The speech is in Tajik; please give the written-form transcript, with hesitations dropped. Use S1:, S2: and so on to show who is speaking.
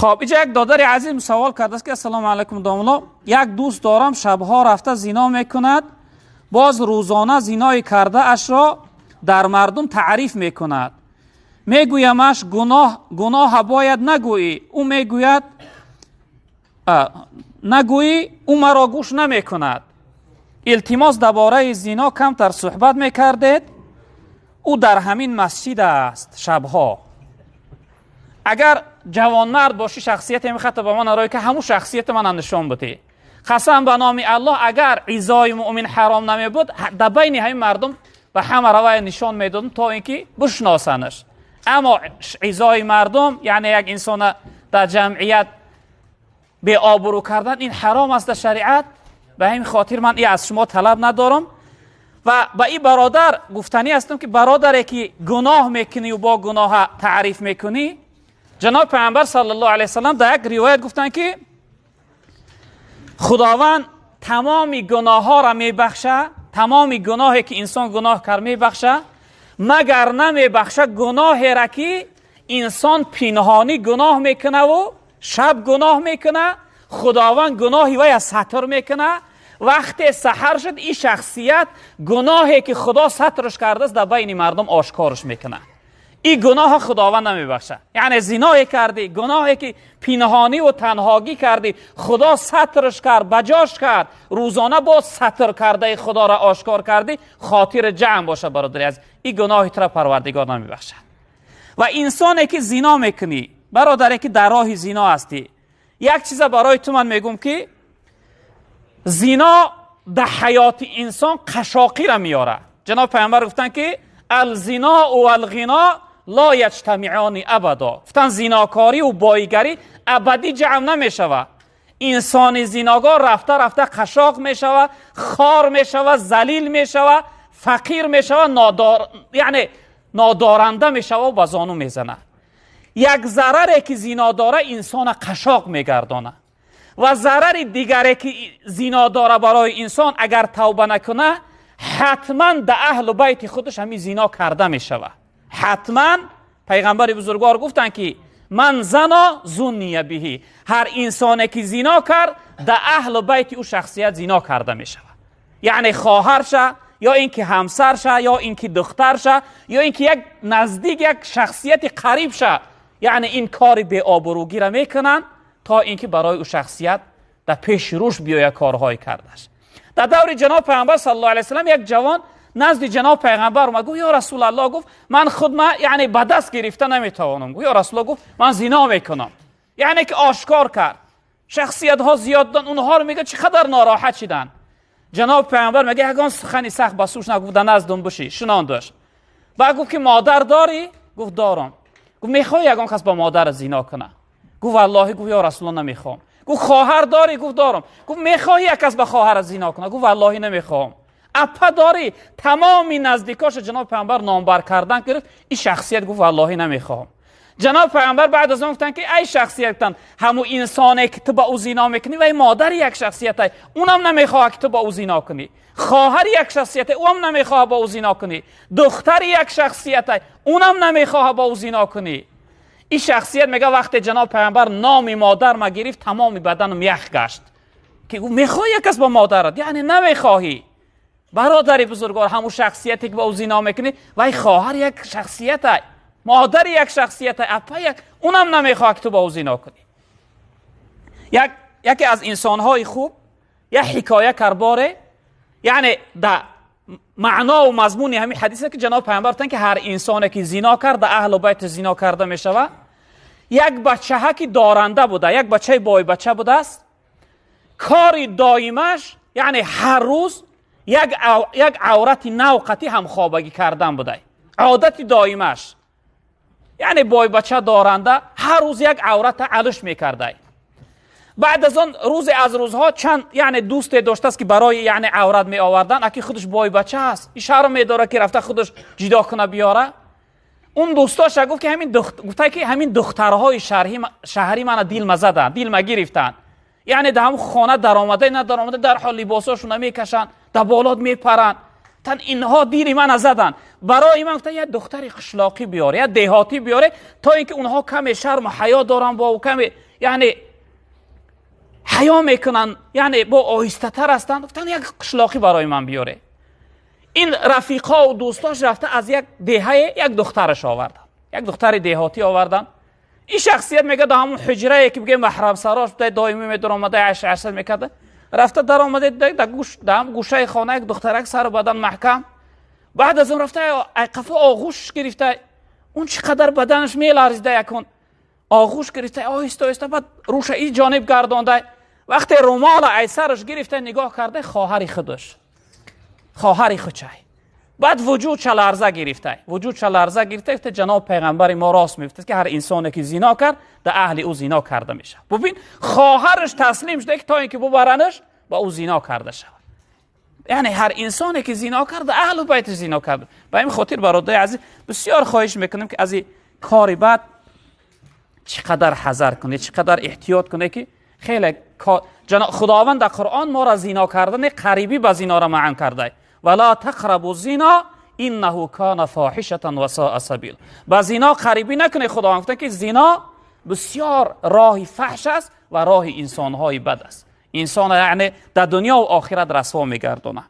S1: Хоб, инҷа як додари азиз савол кардааст, ки ассалому алайкум домулло, як дӯст дорам, шабҳо рафта зино мекунад, боз рӯзона зинои кардаашро дар мардум таъриф мекунад. Мегӯямаш гуноҳ бояд нагӯӣ, ӯ мегӯяд нагӯӣ, ӯ маро гӯш намекунад. Илтимос, дар бораи зино камтар суҳбат мекардед. Ӯ дар ҳамин масҷид аст шабҳо. Агар ҷавонмард бошӣ, шахсияте мехоҳад ба ман арой, ки ҳамун шахсияти ман нишон бидӣ. Қасам ба номи Аллоҳ, агар изои муъмин ҳаром намебуд, дар байни ҳамин мардум ба ҳама равая нишон медодам, то инки бишносанаш. Аммо изои мардум, яъне як инсона дар ҷамъият беобрӯ кардан, ин ҳаром аст дар шариат. Ба ҳамин хотир ман ин аз шумо талаб надорам. Ва ба ин бародар гуфтанӣ ҳастам, ки бародаре ки гуноҳ мекунӣ ва бо гуноҳ таъриф мекунӣ, ҷаноб паёмбар саллаллоҳу алайҳи васаллам дар як ривоят гуфтанд, ки Худованд тамоми гуноҳҳоро мебахшад, тамоми гуноҳе ки инсон гуноҳ кард мебахшад, магар намебахшад гуноҳеро ки инсон пинҳонӣ гуноҳ мекунад ва шаб гуноҳ мекунад, Худованд гуноҳи вай сатр мекунад. Вақте саҳар шуд, ин шахсият гуноҳе ки Худо сатраш кардааст дар байни мардум ошкораш мекунад. Ин гуноҳ Худованд намебахшад. Яъне зиное кардӣ, гуноҳе ки пинҳонӣ ва танҳогӣ кардӣ, Худо сатраш кард, баҷош кард, рӯзона боз сатр кардаи Худоро ошкор кардӣ, хотир ҷамъ бошад бародари азиз, ин гуноҳи туро Парвардигор намебахшад. Ва инсоне ки зино мекунӣ, бародаре ки дар роҳи зино ҳастӣ, як чиза барои ту ман мегӯм, ки зино дар ҳаёти инсон қашоқиро меорад. Ҷаноб паёмбар гуфтанд, ки алзино валғино ла яҷтамиъони абадо. Гуфтанд зинокорӣ ва бойгарӣ абадӣ ҷамъ намешавад. Инсони зиногор рафта рафта қашоқ мешавад, хор мешавад, залил мешавад, фақир мешавад, нодор, яъне нодоранда мешавад ва ба зону мезанад. Як зараре ки зино дора инсона қашоқ мегардонад ва зарари дигаре ки зино дора барои инсон, агар тавба накунад, ҳатман дар аҳлу байти худаш ҳамин зино карда мешавад. Ҳатман пайғамбари бузургвор гуфтанд, ки ман зано зуния биҳи, ҳар инсоне ки зино кард, дар аҳлу байти ӯ шахсият зино карда мешавад. Яъне хоҳарша, ё инки ҳамсарша, ё инки духтарша, ё инки як наздик, як шахсияти қарибша, яъне ин кори беобрӯгиро мекунанд, то инки барои ӯ шахсият дар пеши рӯш биёяд корҳои кардаш. Дар даври ҷаноб пайғамбар саллаллоҳу алайҳи васаллам як ҷавон назди ҷаноб пайғамбар омад, гуфт: ё расулаллоҳ, гуфт, ман худ яъне ба даст гирифта наметавонам. Гуфт: ё расулаллоҳ, гуфт, ман зино мекунам. Яъне ки ошкор кард. Шахсиятҳо зиёд буданд, онҳоро мегӯяд чӣ қадар нороҳат шиданд. Ҷаноб пайғамбар мегӯяд ягон сухани сахт ба сӯш нагуфт, дар наздум бишӣ, шунондаш. Баъд гуфт, ки модар дорӣ? Гуфт дорам. Гуфт мехоҳӣ ягон кас ба модарат зино кунад? Гуфт валлоҳи, гуфт ё расулаллоҳ, намехоҳам. Гуфт хоҳар дорӣ? Гуфт дорам. Гуфт мехоҳӣ як кас ба хоҳарат зино кунад? Гуфт валлоҳи намехоҳам. Апа дорӣ? Тамоми наздикош ҷаноб пайғамбар номбар кардан гирифт. Ин шахсият гуфт валлоҳи намехоҳам. Ҷаноб пайғамбар баъд аз он гуфтанд, ки эй шахсият, гуфтанд ҳамун инсоне ки ту ба ӯ зино мекунӣ, вай модари як шахсият ай, унам намехоҳад ки ту ба ӯ зино кунӣ. Хоҳари як шахсият ай, ӯам намехоҳад ба ӯ зино кунӣ. Духтари як шахсият ай, унам намехоҳад ба ӯ зино кунӣ. Ин шахсият мегӯяд вақте ҷаноб пайғамбар номи модар ма гирифт, тамоми баданам ях гашт, ки гуфт мехоҳӣ як кас ба модарат? Яъне намехоҳӣ. Бародари бузургвор, ҳамун шахсияте ки ба ӯ зино мекунӣ, вай хоҳар як шахсият ай, модари як шахсият ай, апа як, унам намехоҳад ки ту ба ӯ зино кунӣ. Яке аз инсонҳои хуб як ҳикоя кард боре, яъне дар маъно ва мазмуни ҳамин ҳадисе ки ҷаноб пайғамбар гуфтанд, ки ҳар инсоне ки зино кард, дар аҳлу байт зино карда мешавад. Як бачаҳа ки доранда буда, як бачаи бойбача будааст, кори доимаш, яъне ҳар рӯз як аврати нав қатӣ ҳамхобагӣ кардан буда, одати доимаш. Яъне бойбача доранда ҳар рӯз як аврата алиш мекарда. Баъд аз он рӯзе аз рӯзҳо чанд яъне дӯсте доштааст, ки барои яъне аврат меовардан, аки худаш бойбача аст, ин шарм медорад, ки рафта худаш ҷидо куна биёра. Он дӯстоша гуфт, ки ҳамин гуфта, ки ҳамин духтарҳои шаҳри мана дил мазаданд, дил магирифтанд. Яъне дар ҳамон хона даромада надаромада дар ҳол либосошона мекашанд, дар болот мепаранд. Тан инҳо дили мана заданд. Барои ман гуфта як духтари қишлоқӣ биёре, як деҳотӣ биёре, то инки онҳо каме шарму ҳаё доранд, бо каме Яъне ҳаё мекунанд, яъне бо оҳистатар ҳастанд. Гуфтанд, як қишлоқӣ барои ман биёре. Ин рафиқо ва дӯстош рафта аз як деҳае як духтараш оварданд, як духтари деҳотӣ оварданд. Ин шахсият мегӯяд, дар ҳамон ҳуҷрае ки бигӯем маҳрамсарош буда, доимӣ медаромада, айшу ишрат мекарда, рафта даромада, дар гӯшаи хона як духтарак сару бадан маҳкам. Баъд аз он рафта қафо оғӯш гирифта, он чӣ қадар баданаш меларзида, якун оғӯш гирифта оҳиста оҳиста, баъд рӯша ин ҷониб гардонда. Вақте румола ай сараш гирифта нигоҳ карда, хоҳари худаш, хоҳари худшай. Баъд вуҷудша ларза гирифта, вуҷудша ларза гирифта. Гуфта, ҷаноб пайғамбари мо рост мегуфт, ки ҳар инсоне ки зино кард, дар аҳли ӯ зино карда мешавад. Бубин, хоҳараш таслим шуда, ки то инки бубаранаш ба ӯ зино карда шавад. Яъне ҳар инсоне ки зино кард, дар аҳлу байташ зино кард. Ба ин хотир, бародари азиз, бисёр хоҳиш мекунем, ки аз ин кори бад чӣ қадар ҳазар кунед, чӣ қадар эҳтиёт кунед, ки хеле Худованд дар Қуръон моро зино кардани қарибӣ ба зиноро маън карда. Вала тақрабу зино иннаҳу кана фоҳишатан ва соа сабил. Ба зино қарибӣ накунед. Худованд гуфта, ки зино бисёр роҳи фаҳш аст ва роҳи инсонҳои бад аст. Инсон яъне дар дунё ва охират расво мегардонад.